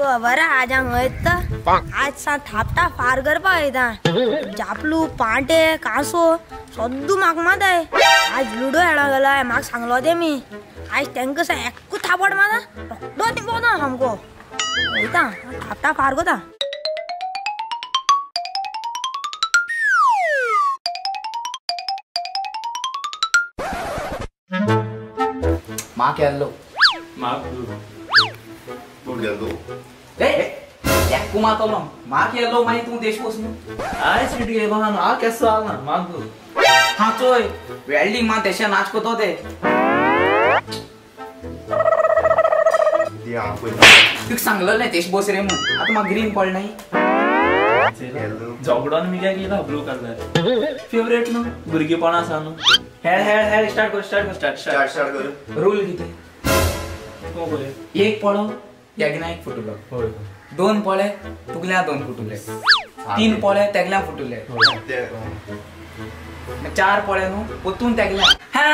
खबर आज हांगा वयता आज सा थापटा फार करपा वयता जापलू पांटे कांसो सद्दू म्हाका माताय आज लुडो खेळोंक गेलाय म्हाका सांगलो ते मी आज तांकां सा एकूच थापट मारता रोखडो निपोता सामको वयता थापटा फार करता. माँ केल्लो माँ ब्लू एकू मातलो माँ केल्लो मागीर तूं देश पोस न्हू आयज सीट गेलो हा न्हू हांव केसो जालो ना माँ ब्लू हा चोय वेल्डिंग मा तेशें नाच कोतो ते तुका सांगलेलें तेश बोस रे म्हूण आतां म्हाका ग्रीन पडलें न्ही झगडोन मी काय केला ब्लू कलर फेवरेट न्हू भुरगेपणा आसा न्हू हेळ हेळ हेळ स्टार्ट कर स्टार्ट कर स्टार्ट स्टार्ट स्टार्ट कर रूल कितें एक पळो तेगना एक फुटुलो दोन पळे तुगल्या दोन फुटुले तीन पळे तेगल्या फुटुले चार पळे न्हू पोतून तेगल्या हा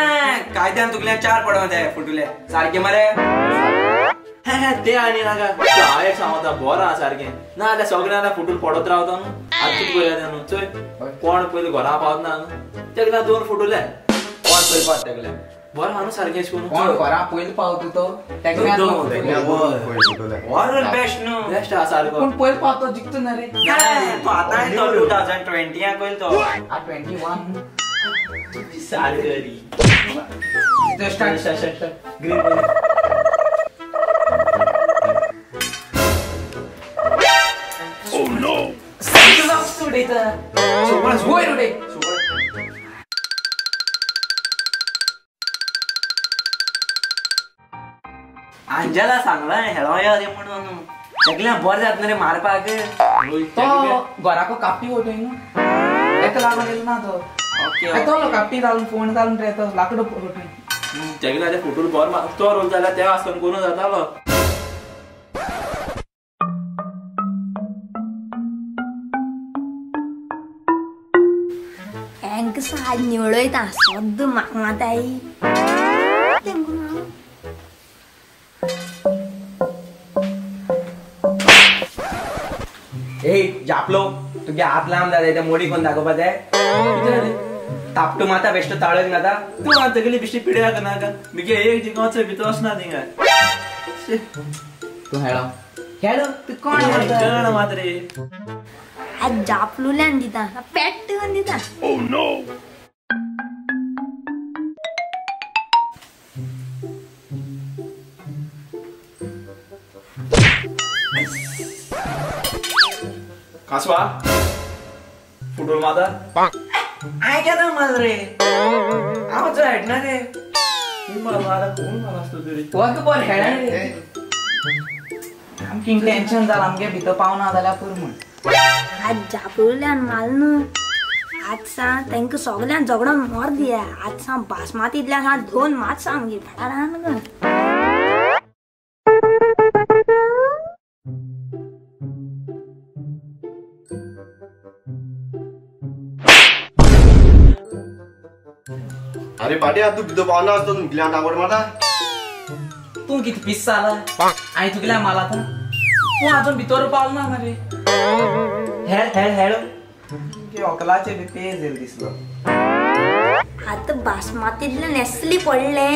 कायद्यान तुगल्या चार पडो ते फुटुले सारखे मरे ते आनी नाका हांव एक सांगता बरो आहा सारकें ना जाल्यार सगळ्यां फुटून पडत रावता न्हू आतां कितें करुया तें न्हू चोय कोण पयलीं घरा पावत ना न्हू तेगल्या दोन फुटुले कोण पयलीं पावत तेगल्या बरो आहा न्हू सारकें अशें करून कोण घरा पयलीं पावता तो तेगल्या बरो बेस्ट न्हू बेस्ट आहा सारको पूण पयलीं पावता तो जिखता ना रे तो आतां तो 2020 कयल तो आ 21 सारकें स्टार्ट स्टार्ट स्टार्ट ग्रीन अंजला सांगला हेळो यो रे म्हणून सगळ्या बरें जाता रे मारपाक तो घराको कापी वोटय न्हू तेका लागून येयलो ना तो येतलो कापी घालून फोण घालून रे तो लाकूड वोटय तेगेल्या ते फोटोर बरो मार तो रोल जाल्यार त्या आसन करून जातालो. तांकां आज निवळयता सद्द म्हाका माताय ए जापलो तुगे हात लांब जाता ते मोडी कोण दाखोवपा जाय तापटू माता बेश्टो ताळक नाता तूं आतां तेगेली बेश्टी पिड्या करनाका मिगे एक जिखोवचो भितर वचना थिंगा तूं हेळो हेळो तूं कोण कोण मात रे आज जापलुल्यान दिता पेट्ट करून दिता. Oh no कासवा फुटबॉल माता I केदा माल रे हांव चोय हेडना रे तूं मार मारा कोण मार आसतो तरी तुका बरें खेळना रे आमकां टेन्शन जालां आमगे भितर पावना जाल्यार पुरो म्हूण आज जापलुल्यान माल न्हू आज सांग तांकां सगळ्यान झगडोन मोर दिया आज सांग बासमातींतल्यान सांग दोन मात सामकी फटाफट न्हू. अरे पाट्या तूं भितर पावना आसतो तुगल्यान तापट मारता तूं कितें पीस जाला हांवें तुगल्या माल आतां तूं आजून भितर पावलो ना मरे हेळ हेळ हेळ होकलाचे बी पेज येयलो दिसलो आतां बासमातींतल्यान एसली पडलें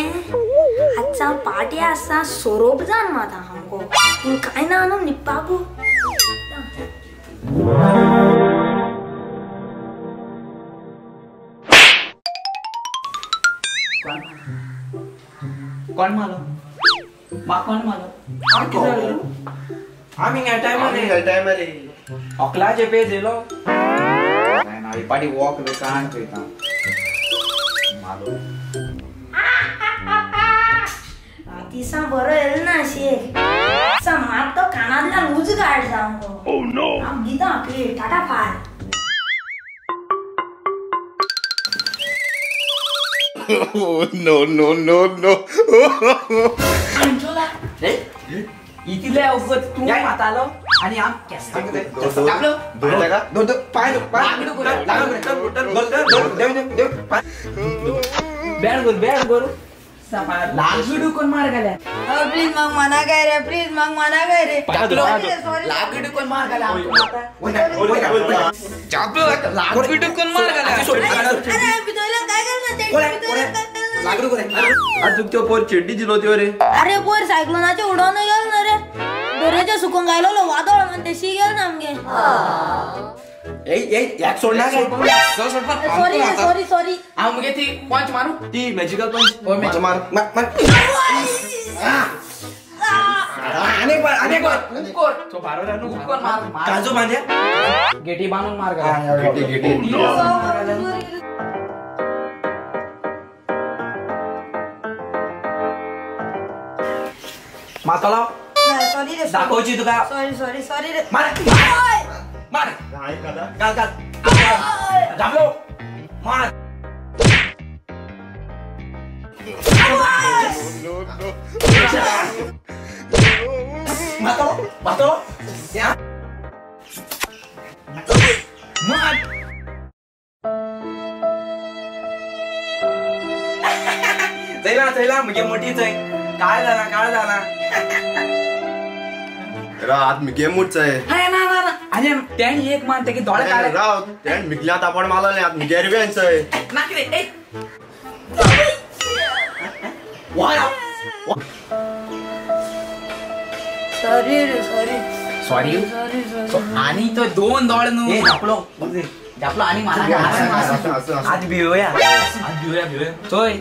आज सांग पाट्या आसा सोरोप जावन माता सामको पूण कांय ना न्हू न्हिदपाकू. कोण मालो म्हाका कोण मालो आमी खेळटाय मरे होकलाचे पेज येयलो पाटी वॉक कान चोयता मालो दिसा बरो येयलो ना शेख मात तो कानांतल्यान उजो काड सामको हांव दिता पेट टाटा फार. Oh no no no no Anjola इतले वखद तूं मातालो आनी हांव केसांक बॅड कर बॅड कर लागडू कोण मार घाल्या. प्लीज मग मना काय रे, प्लीज मग मना काय रे. लागडू कोण मार घाल्या. लागडू कोण मार घाल्या. अरे भितोयला काय करणार? लागडू कोण आज तुक त्यो पोर चेड्डी दिलो त्यो रे. अरे पोर सायक्लोनाचे उडोवन गेल ना रे, दर्याचे सुकून गायलो वादळ म्हण तेशी गेल ना आमगे. Sorry sorry sorry. हांव मुगे ती पंच मारू, ती मॅजिकल पंच मार मार. अनेक बार अनेक बार उपकोर उपकोर मार. काजू बांध्या गेटी बांधून मार. गेटी गेटी मातलो सॉरी रे, दाखवची तुका. सॉरी सॉरी सॉरी रे. मार मार घाल घाल दाबलो मार. मातलो मातलो मार. चला चला मुगे मोठी चय काय झाला काय झाला. रात मिगे मूडच आहे. ना ना ना अरे त्याने एक मानते की डोळे काढले राव त्याने मिगल्या तापड मारला नाही. आत मिगे रिव्हेंज आहे ना किती एक वा. सॉरी रे सॉरी सॉरी सॉरी. आणि तो दोन डोळे नु ए दापलो दापलो आणि मारा. आज भिवया आज भिवया भिवया चोय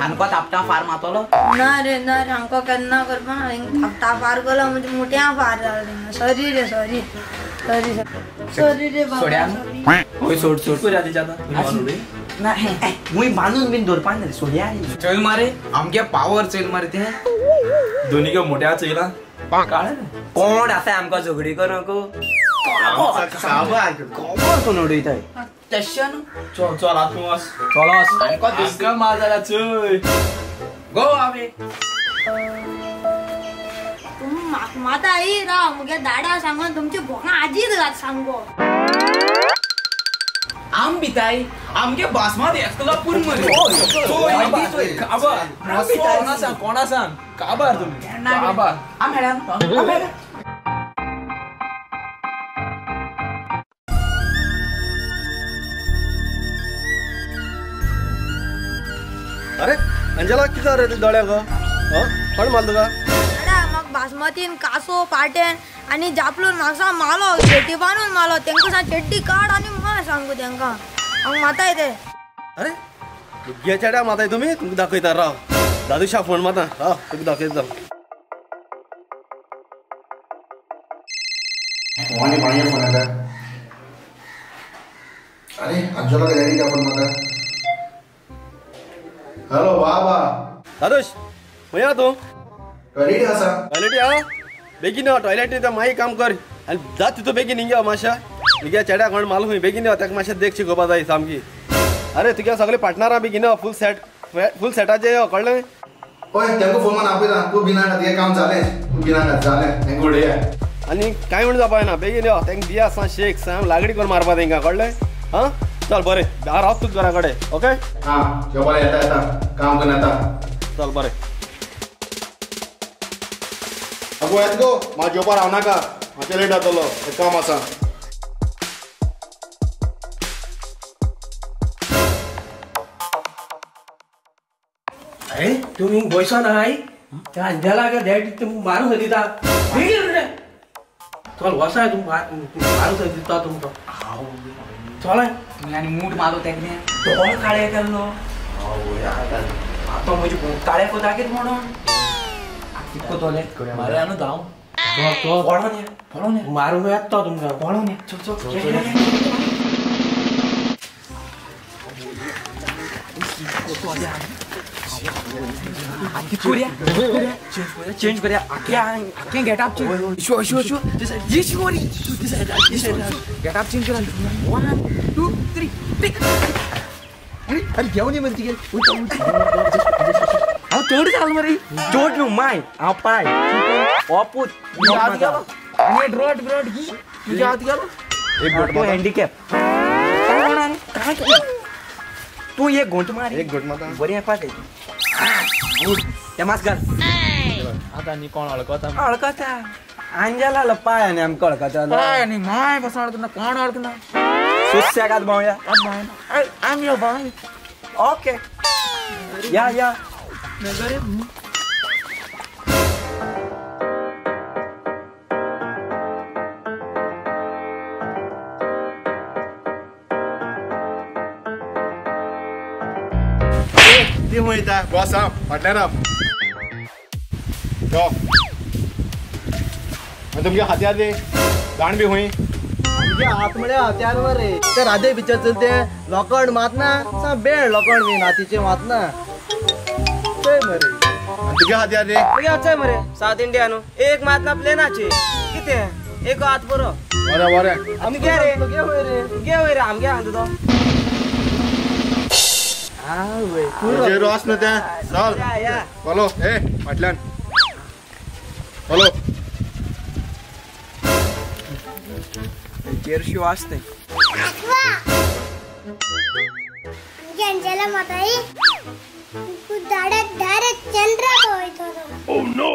आमकां थापटा फार मारतलो ना रे ना रे. आमकां केन्ना करपा थापटा फार केलो म्हणजे मोठ्या फार जालें. सॉरी रे सॉरी सॉरी सॉरी रे बाबा. होय सोड सोड करूया तिच्या आता नाही मुई बांधून बिन दोरपान रे सोड्या. चल मारे आमगे पावर चल मारे ते दोन्ही के मोठ्या चयला काळ कोण आसा आमकां झगडी करूंक कोण उडयताय तशें. चल चल आत वस चल वस. आमकां दुसरो मार जाल्या चोय गो आवे. तुम माता आई राव मुगे दाडा सांगून तुमची भोंगा आजीच घात सांगो. आम भिताय आमगे बासमत एकलो पूर्ण मरे. काबार कोणा सांग कोणा सांग काबार तुम्ही काबार. आम हेडा आम हेडा. अरे अंजला किती रे दोळ्याक कोण मारलो तुका? अरे मग बासमतीन कासो पाटेन आणि जापलून म्हाका मालो चेड्डी बांदून मालो. तेंका सांग चेड्डी काड आणि मार सांगू तेंका. हांव माताय ते. अरे तुगे चेड्या माताय तुमी. तुमकां दाखयता राव दादूशा फोन माता राव तुका दाखयता. फोन कोणाच्या फोन येता? अरे अंजला डॅडीच्या फोन माता. हॅलो बाबा. दादूश खंय आहा तूं? टॉयलेटी आसा. टॉयलेटी आहा? बेगीन यो टॉयलेटी तर मागीर काम कर आनी जा तितू बेगीन हिंग यो मातशें. तुगे चेड्या कोण मारलो खंय बेगीन यो ताका मातशें देख शिकोवपा जाय सामकी. अरे तुगे सगळे पार्टनरां बेगीन यो फूल सेट फूल सेटाचें यो कळ्ळें? हय तेंका फोन मारून आपयता. तूं भिनाका तुगें काम जालें. तूं भिनाका जालें तेंका उडया. आनी कांय म्हण जावपा ना बेगीन यो तेंका दिया आसा शेक साम लागडी करून मारपा तेंकां कळ्ळें? आं चल बरें राव तुका घरा कडेन. ओके आं जेवपाक येता येता काम करून येता. चल बरें. अगो येत गो म्हाका जेवपाक रावनाका मातशें लेट जातलो एक काम आसा. अरे तुम्ही बयसोन आहाय त्या अंजलाक डॅडी तुमकां मारूंक सोदिता. बेगीन रे चल वसाय तुमकां मारूंक सोदिता तुमकां. चल तुम्ही आनी मूठ मारलो तेगने दोळ काळे केल्लो. आतां म्हजी काळे कोता कितें म्हणून कितको तोले मारे न्हू धांव पळोवन या पळोवन या मारूंक येता तो तुमकां. पळोवन या चल चल करूया चेंज करूया. आखे getup change. Show show show getup change करा. 1 2 3 अरे अरे घेऊन ये मरे तिगे. हांव चड जाल मरे चोट न्हू माय हांव पाय ओपूत आनी ड्रॉट ब्रॉट घी तुझ्या हात गेलो. एक घोट तूं हँडिकॅप काय म्हणा काय तूं एक घोंट मार. एक घोट मारता बरी येवपाक. गुड ते मास्क घाल आतां न्ही कोण वळखता वळखता अंजला पाय आनी आमकां वळखता पाय आनी माय बसून वळखना कोण वळखना सुस्यागात भोंवया I am your boy okay या या ती वयता बॉस हांव फाटल्यान राव यो आनी तुमगे हात्यार दी जाण बी खंय आमगे हात म्हळ्यार हत्यार मरे ते राधे पिक्चर चलते लोखंड मातना सा बेळ लोखंड बी हातीचे मातना ते मरे तुगे हात्यार दी तुगे हात मरे साऊथ इंडिया न्हू एक मातना प्लेनाचे कितें एक हात बरो बरें बरें आमगे रे तुगे वय रे आमगे हात तो तुजेर वच न्हू तें चल फॉलो ए फाटल्यान फॉलो चेरशी वाचते आमगे अंजला माताई तू धाडत धाडत चंद्र वयतलो. Oh no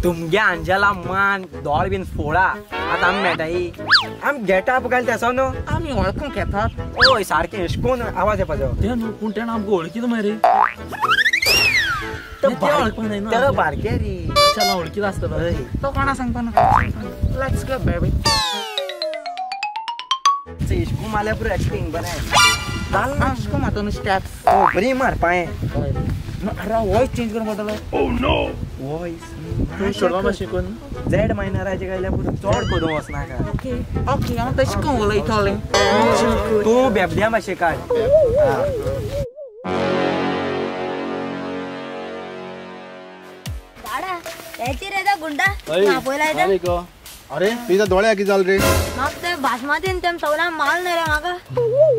तुमगे अंजला मान दोळ बीन फोडा आतां आमी मेळटाई आमी गेटअप घाल तेसो न्हू आमी वळखूंक येतात हय सारकें एशकोन आवाज येवपाचो तें न्हू पूण तेणें आमकां वळखीत मरे तेका बारके रे चला वळखीत आसतलो तो कोणा सांगपा ना let's go baby इश्कू मारल्या पुरो एक्टिंग बरें जालें इश्कू मारता न्हू स्टेप्स ओ बरी मार पांये अरे वॉयस चेंज करूंक पडटलो. Oh no voice तूं शोडवा मातशें करून झेड मायनराचें गायल्यार पुरो चड करूं वचनाका. ओके ओके हांव तशें करून उलयतलें तूं बेबद्या मातशें काड. दादा याची रे तो गुंडा आपयला येता. अरे तुझ्या दोळ्या कितें जालें रे? म्हाका ते बासमतीन तेम सगळ्या माल न्ही रे म्हाका.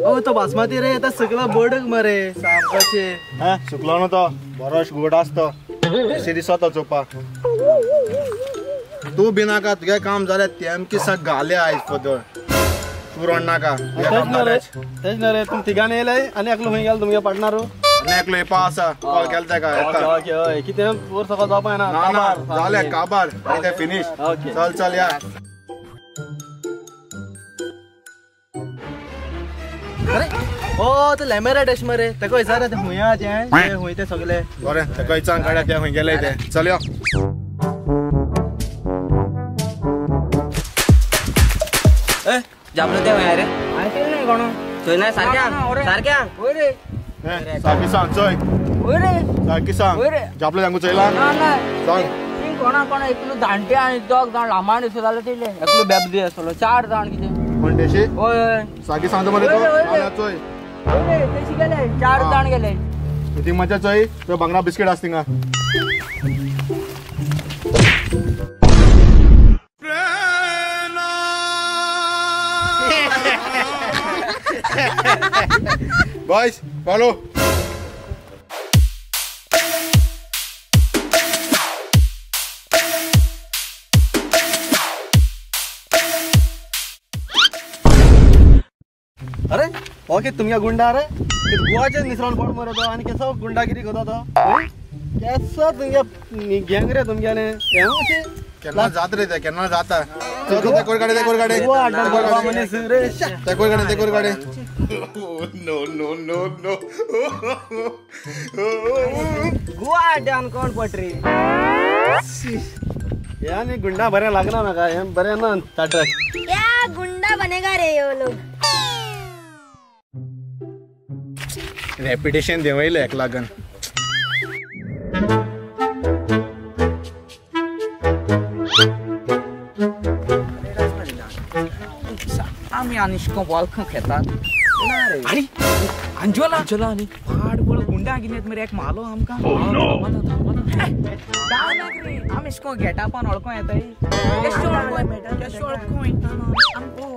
ओ तो बासमती रे आता सगळा बडक मरे सामकाचे. हा सुकलो न्हू तो बरो गोड आसतो अशें दिसता चोवपा. तूं भिनाका तुगे काम जालें तेमके सग घाले आयज पदळ तूं रडनाका. तेच न्हू रे तुम तिगांनी येयले आनी एकलो खंय गेलो तुमगे पार्टनर? आनी एकलो येवपा आसा कॉल केलो तेका. ओके हय कितें वर सगळो जावपा येना ना जालें काबार तें फिनीश. चल चल या. अरे ओ तो लेमेरा डॅश मरे तेका विचारा ते खंय आहा तें ते खंय ते सगळे. बरें तेका विचारून काडया ते खंय गेले ते. चल यो. ए जापलो ते खंय रे? आयकलें न्ही कोण चोय ना सारक्या सारक्या वय रे सारकी सांग चोय वय रे सारकी सांग जापलो तांकां चोयला ना ना सांग. तींग कोणा कोणा एकलो धांटे आनी दोग जाण लांबाण दिसो जाल्यार तितले एकलो बेबदी आसलो चार जाण कितें कोण देशी? हय हय सारकी सांगता मरे तूं. चोय वय रे तशी गेले चार जाण गेले. ती मजा चोय तो बांगडा बिस्कीट आसा थिंगा. Boys, follow. अरे ओके तुमगे गुंडा रे गोवाचे निसरान पड मरे तो आनी केसो गुंडागिरी करता तो केसो तुमगे गँग रे तुमगेले केन्ना जात रे ते केन्ना जाता. चल ते कोर काडे ते कोर काडे ते कोर काडे ते कोर काडे. No no no no Goa अड्ड्यान कोण पट रे? हे आनी गुंडा बरें लागना म्हाका हे बरें ना ताटक. क्या गुंडा बनेगा रे यो लोग. रेप्युटेशन देंवयलें एक लागन. आमी आनी वळखूंक येतात. अरे अंजोला अंजोला आनी पाड पळ गुंडा कितें मरे एक मालो आमकां. रे आमी इश्को गेटअपान वळखूं येताय केशो केशो वळखूं येता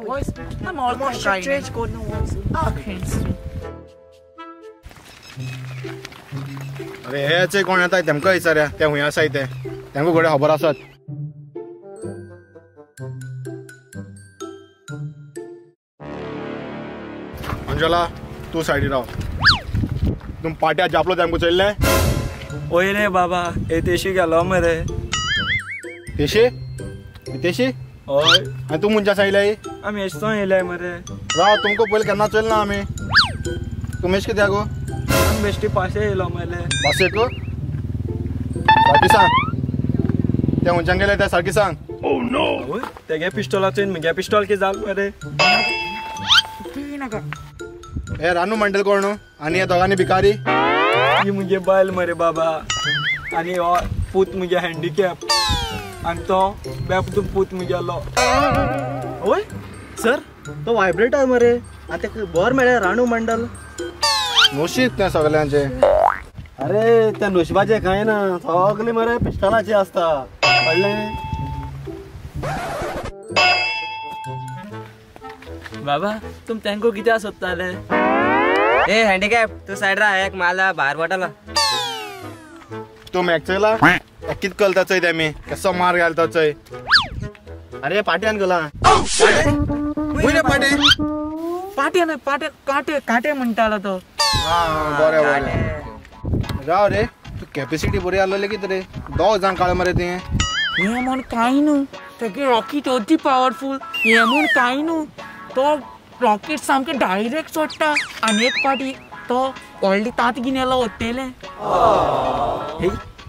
वॉयस आमी वळखूं चेंज कोन्न वॉयस. अरे हेचे कोण येता तेमकां विचारया ते खंय आसाय ते तेमकां घडये खबर आसत. अंजला तूं सायडी राव. तुम पाट्या जापलो तेमकां चोयल्लें? ओय रे बाबा येतेशी गेलो मरे. तेशी तेशी? हय. आनी तूं मुंच्या येयलाय? आमी एशतो येयलाय मरे. राव तुमकां पयलीं केन्ना चोयलें ना आमी. तूं मेश कित्याक गो? आमी बेश्टी पाशे येयलो मरे. पाशेक? सारकी सांग, ते खंयच्यान गेले ते सारकी सांग. तेगे पिस्टोलाचो मुगे पिस्टोल की जाल मरे. हे रानू मंडल कोण आनी हे दोगांनी भिकारी? ही मुगे बायल मरे बाबा, आनी हो पूत मुगे हँडिकॅप, आनी तो बेप पूत मुगेलो. ओय सर तो व्हायब्रेटर मरे, आतां बर मेळ्ळें रानू मंडल. नशीब तें सगळ्यांचें. अरे त्या नशिबाचें कांय ना, सगळें मरे पिस्टलाचें आसता, कळ्ळें? बाबा तुम तेंको कित्याक सोदताले? ए हँडिकॅप तूं सायड राव, एक माला भायर पडलो. तूं मॅक चोयला कित करता चोय तेमी, कसो मार घालता चोय. अरे पाट्यान गेला. पाटे पाटे न्हय पाटे कांटे कांटे म्हणटालो तो. आं बरें बरें राव रे, तूं कॅपेसिटी बरी आसलेली कितें रे, दोग जाण काळ मरे तुवें. हें म्हूण कांय न्हू, तेगे रॉकेट अती पावरफूल. हें म्हूण कांय न्हू, तो रॉकेट सामकें डायरेक्ट सोडटा. आनी एक पाटी तो व्हडली तांत घेवन येयलो ओत्तेलें.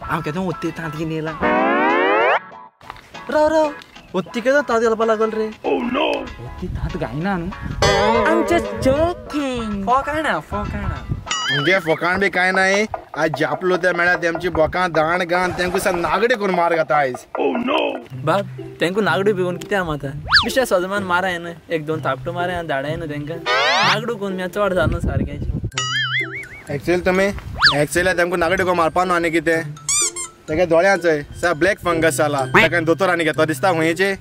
हांव केदो ओत्ते तांत घेवन येयला. राव राव, ओत्ती केदो तांत घालपा लागल रे? ओत्ती तांत घायना न्हू. I'm just joking. फोकाणा फोकाणा. मुगे फोकाण बी कांय नाय. आज जापलो ते मेळ्ळ्या तेमची बोकां दाण घान तेंकां नागडे करून मार घाता आयज. बाब तेंकां नागडू भिवन कित्याक मारता? बिश्टे सजमान माराय न्हय, एक दोन थापटो माराय आनी धाडाय न्हू तेंकां. नागडू करून म्या चड जाल सारकें. एक्चुअली तुमी एक्चुअली तेमकां नागडे करून मारपा न्हू. आनी कितें तेगे दोळ्यां चोय सा ब्लॅक फंगस जाला, तेका दोतोर आनी घेता दिसता हुंयेचे.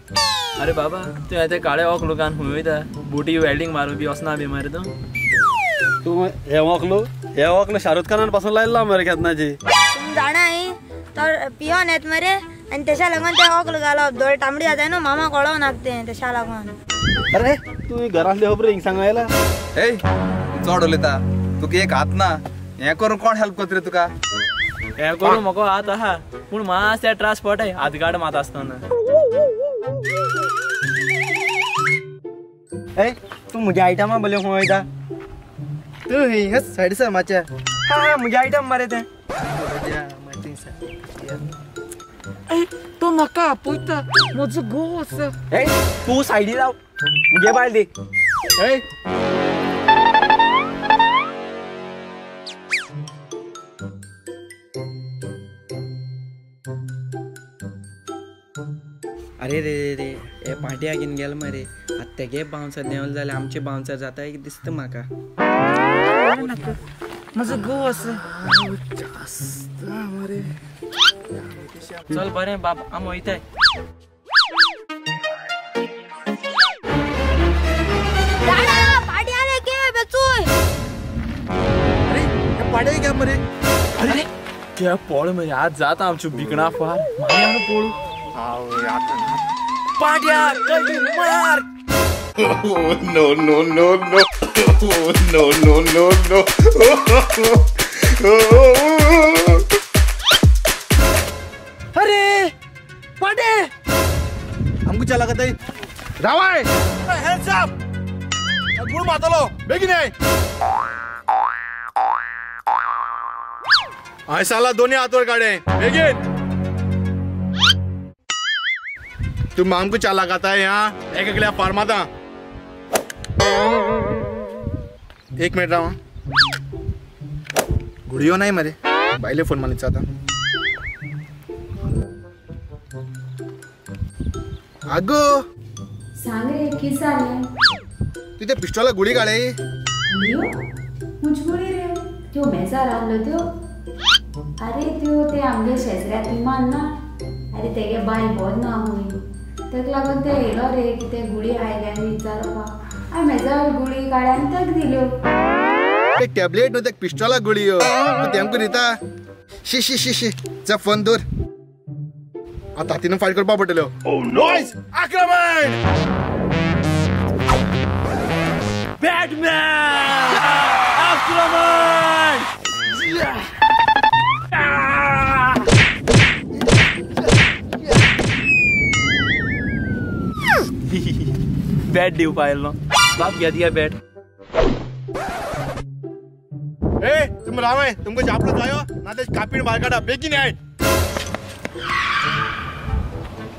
अरे बाबा तूं ते काळे ओक लोकान खूंय वयता? बोटी वेल्डींग मारू बी वचना बी मरे तूं? तूं हें वखलो हें वखलो शाहरुख खानान पासून लायल्लो मरे केन्नाची. तुम जाणाय तो पियोन येत मरे, आनी तेशा लागून ते वखल घालप, दोळे तांबडी जाताय न्हू, मामा कळोंक नाका तें तेशा लागून. अरे तूं घरांतली खबर हिंग सांग आयला? ए चड उलयता, तुका एक हात ना, हें करून कोण हेल्प करता रे तुका? हें करून म्हाका हात आहा, पूण मातशे त्रास पडटाय हातगाड मात आसतना. ए तूं म्हज्या आयटमा बल्यो खंय वयता? तूं हिंगाच सायड सर मातशें. हा म्हज्या आयटम मरे तें. तो म्हाका आपयता, म्हजो घोव आसा. ए तूं सायडी राव, मुगे बायल दी. ए अरे रे रे रे, हे पाट्या घेवन गेल मरे. आतां तेगे बाउन्सर देंवले जाल्यार आमचे बाउन्सर जाता दिसता म्हाका. म्हजो घोव आसा. चल बरें बाब, आमी वयताय. अरे पाट्या घ्या मरे. अरे क्या पळ मरे, आज जाता आमच्यो बिकणां फार. मागीर पळू पाट्या कळटी मार. No no no no no no no no. अरे पाटे आमकां च्या लागत रावाय. हँड्स अप, गुळ मारतलो बेगीन ये. हांवें सांगला दोनी हात वर काडे बेगीन. तूं आमकां च्या लागताय हा एक एकल्या फार्माता. एक मिनिट राव, गुळयो नाही मरे, बायले फोन मारीचा आता. अगो सांग रे की जालें? तूं त्या पिस्टोला गुळी काडे? गुळयो? खंयची गुळी रे? त्यो मेजार आहलो त्यो? अरे त्यो ते आमगे शेजऱ्या इमान ना, अरे तेगे बायल बोर ना हुंय, तेका लागून ते येयलो रे की ते गुळी आयले आनी विचारपाक. हांवें मेजार गुळी काडली आनी तेका दिल्यो. ते टॅबलेट न्हू, ते पिस्टोला गुळयो तूं तेमकां दिता? शी शी शी शी, जा फोन दवर. आतां तातीन फायट करपाक पडटल्यो. आक्रमण! बॅटमॅन आक्रमण! बॅट दिवपा आयलो बाप घे दिया बॅट. ए तुम रावाय तुमको जापलो जायो ना ते कापीण बाहेर काढा बेगीन याय.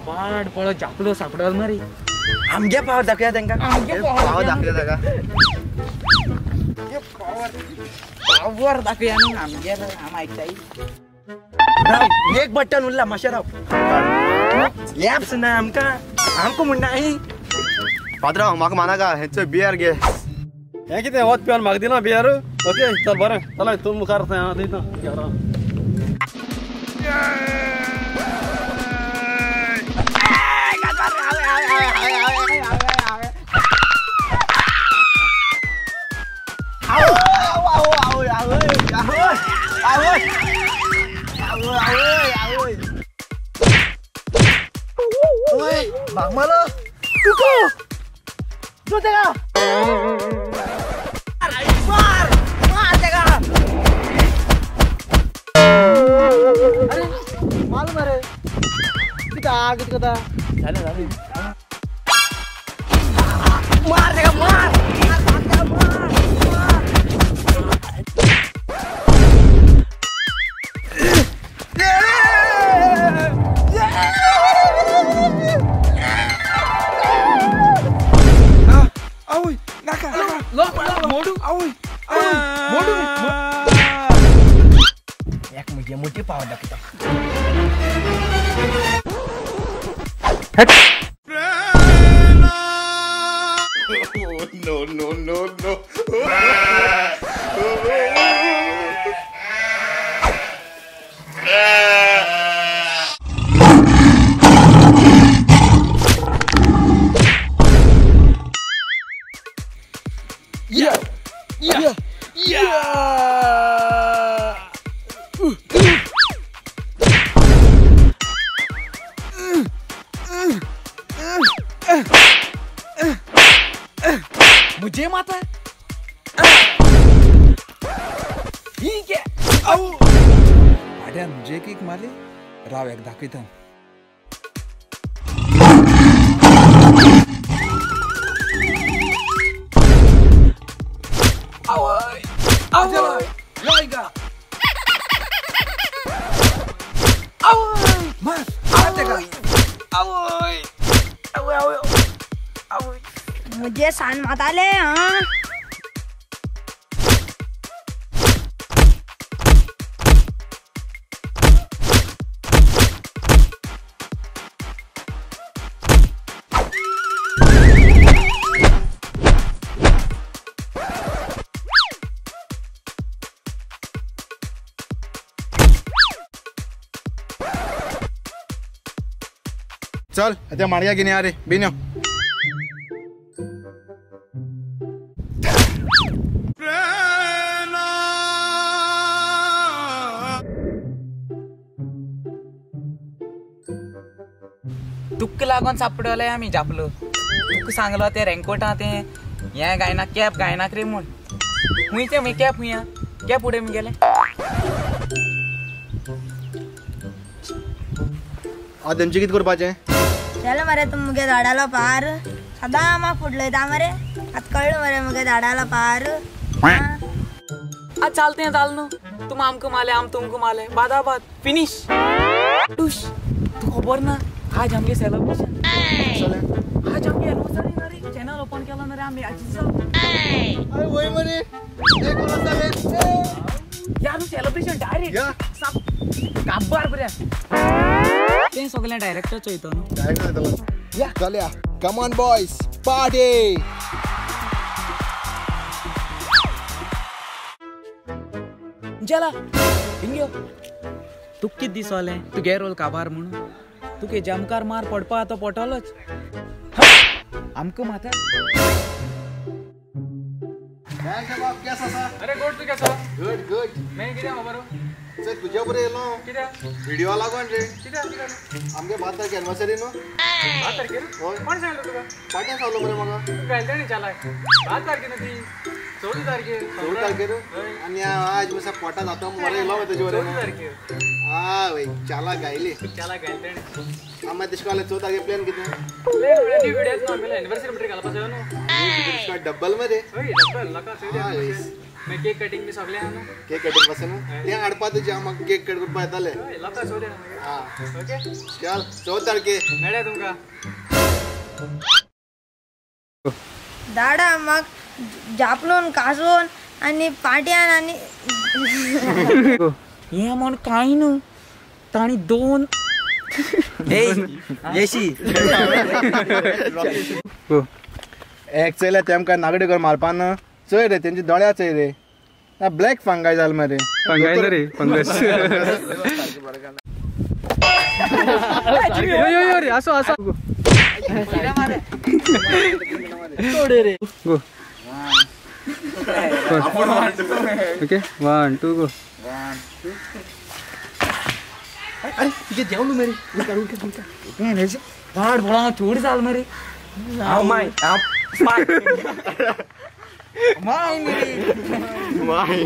पाड पळो जापलो सापडल मरे. आमगे पावर दाखया तेंका. आमगे पावर दाखया तेका. पावर दाखया न्हू आमगे आम आयकताय. राव एक बटन उरला मातशें राव. लॅप्स ना आमकां आमकां म्हणना पात्रांव म्हाका मानाका हेंचो बियर घे. हें कितें वत पिवन म्हाका दिना बियर. ओके चल बरें चल तूं मुखार हांव दिता. मागमालो कुकू जो तेका मार मार तेका. अरे माल मरे किती आग किती कथा झालं झालं. मार तेका मार मार मार. एक मुझे मोठी पावर दाखवता. No no no no. Yeah yeah yeah. मुझे माता है ठीक है. पाट्यान मुझे एक मारली राव एक दाखयता. आवय आवय लोयगा आवय मार मार तेका. आवय आवय आवय आवय मुझे सान माताले. हाँ चल आता माडग्या घेऊन या रे बेन. तुका लागून सापडले आमी जापलो. तुका सांगलो ते रेनकोटा ते हें गायना कॅप गायनाक रे म्हूण. खूंय ते मुगे कॅप खूंय कॅप उडय मुगेले. आतां तेमचें कितें करपाचें? चल मरे तूं मुगे झाडालो पार सदां म्हाका फुडलयता मरे. आतां कळ्ळें मरे मुगे झाडालो पार. आतां चालतें चाल न्हू. तुम आमकां मारले आम तुमकां मारले बादाबाद फिनीश. टूश तुका खबर ना आज आमगे सेलिब्रेशन. आज आमगे एनिवर्सरी ना रे. चॅनल ओपन केलो ना रे आमी आजीचा. अरे वय मरे एक वर्स जालें यार. सेलिब्रेशन डायरेक्ट काबार बऱ्या तें सगळें डायरेक्टर चोयतो न्हू. डायरेक्टर या चलया. Come on boys party. चला हिंग यो. तुका कितें दिसलें तुगे रोल काबार म्हणून तुका हेज्या मुखार मार पडपा तो पडटलोच. आमकां माता. अरे गुड तू कैसा? Good good. मैं कितें खबर? चल तुझ्या बरें येयलो कित्याक व्हिडिओ लागोन रे. कित्याक आमगे 5 तारखे एनिवर्सरी न्हू. 5 तारखेर? हय. कोण सांगलो तुका? पाट्यान सांगलो मरे म्हाका. तुका घायले तेणी चालाक 5 तारखे न्हू ती. 14 तारखेर. 14 तारखेर आनी आज मातसो पोटा जाता मरे येयलो तेजे बरें. आ वय चाला गायली. चाला गायली तेणें. आं मागीर तेशें कोन्न 14 तारखेर प्लॅन कितें? प्लॅन म्हणल्यार न्यू विडियो न्हू आमगेले एनिवर्सरी म्हणटरी घालपा जाय न्हू. डब्बल मरे. हय डब्बल लोकां चोय. मागीर केक कटिंग बी सगळें आहा न्हू. केक कटिंग पासून न्हू तें हाडपा तुजें हांव म्हाका केक कट करपा येतालें. हय लोकां चोय. आं ओके चल 14 तारखेर मेळया तुमकां. दाडा म्हाका जापलून काजून आनी पाट्यान आनी हें म्हण कांय न्हू ताणी दोन येशी एक चयल्या तेमकां नागडी करून मारपा ना. चोय रे तेंच्या दोळ्या चोय रे. ब्लॅक फंगाय जाल मरे. फंगाय ना रे फंगस. यो यो रे असो असो रे गो. ओके 1 2 गो. अरे तुझे जेवलो मेरे उठा उठा उठा. वाड बोला चोड जाल मरे. हांव my हांव my my my.